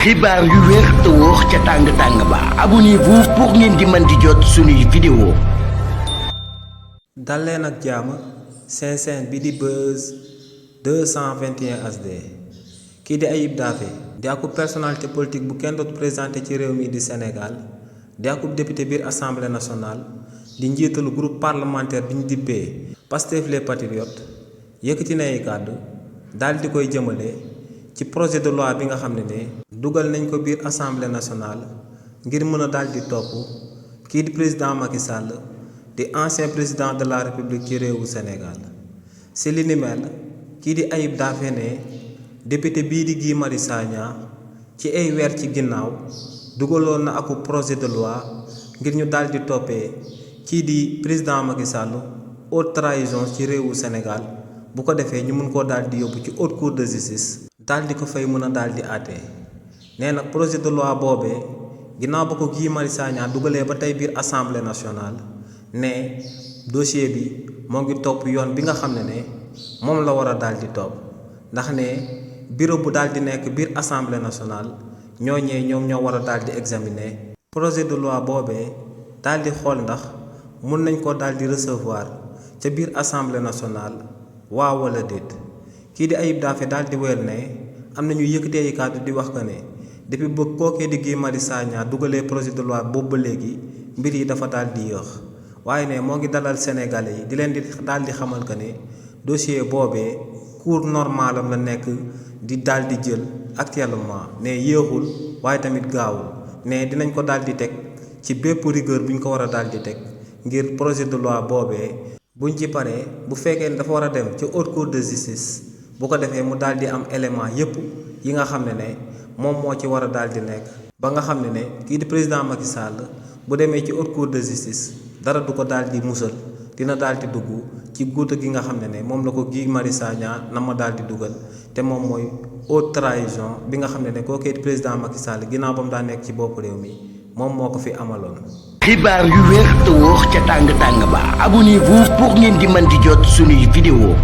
xibaar yu wér te wóor ca tàng ba abonnez-vous pour ngeen di mën di jot suñuy vidéo. dal leen ak jàmm seen chaîne bi di Buzz 221 HD kii di Ayib Daffé di akub personnalité politique bu kenn dootu présenté ci réew mi di Sénégal di akub député biir assemblée nationale di njiitalu groupe parlementaire bi ñu dippee Pastef les Patriotes yëkkati na ay kàddu daal di koy jëmale ci projet de loi bi nga xam ne dugal nañ ko biir assemblée nationale ngir mën a daal di topp kii di président Macky Sall di ancien président de la république ci réewu Sénégal si li ni mel kii di Ayib Daffé ne député bii di Guy Marius Sagna ci ay weer ci ginnaaw dugaloon na aku projet de loi ngir ñu daal di toppee kii di président Macky Sall haute trahison ci réewu Sénégal bu ko defee ñu mun koo daal di yóbbu ci haute cour de justice daal di ko fay mën a daal di àtte nee nag projet de loi boobee ginnaaw ba ko Guy Marius Sagna dugalee ba tey biir assemblée nationale ne dossier bi moo ngi topp yoon bi nga xam ne moom la war a daal di topp ndax ne bureau bu daal di nekk biir assemblée nationale ñooñee ñoom ñoo war a daal di examiner projet de loi boobee daal di xool ndax mun nañ ko daal di recevoir ca biir assemblée nationale waaw wala déet kii di Ayib Daffé daal di weer ne am na ñu yëkkatee yi kàddu di wax que ne depuis ba kookee di Guy Marius Sagna dugalee projet de loi boobu ba léegi mbir yi dafa daal di yéex waaye ne moo ngi dalal Sénégalais yi di leen di daal di xamal que ne dossier boobee cours normal am la nekk di daal di jël actuellement ne yéexul waaye tamit gaawul ne dinañ ko daal di teg ci bépp rigueur bu ñu ko war a daal di teg ngir projet de loi boobee buñ ci paree bu fekkee ne dafa war a dem ci haute cour de justice bu ko defee mu daal di am élément yépp yi nga xam ne moom moo ci war a daal di nekk ba nga xam ne kii di président Macky Sall bu demee ci haute cour de justice dara du ko daal di musal dina daal di dugg ci guuta gi nga xam ne moom la ko Guy Marius Sagna na ma daal di dugal te moom mooy haute trahison bi nga xam ne kookee di président Macky Sall ginnaaw ba mu daa nekk ci bopp réew mi moom moo ko fi amaloon. xibaar yu wér te wóor ca tàng ba abonnez-vous pour ngeen di mën di jot suñuy vidéo.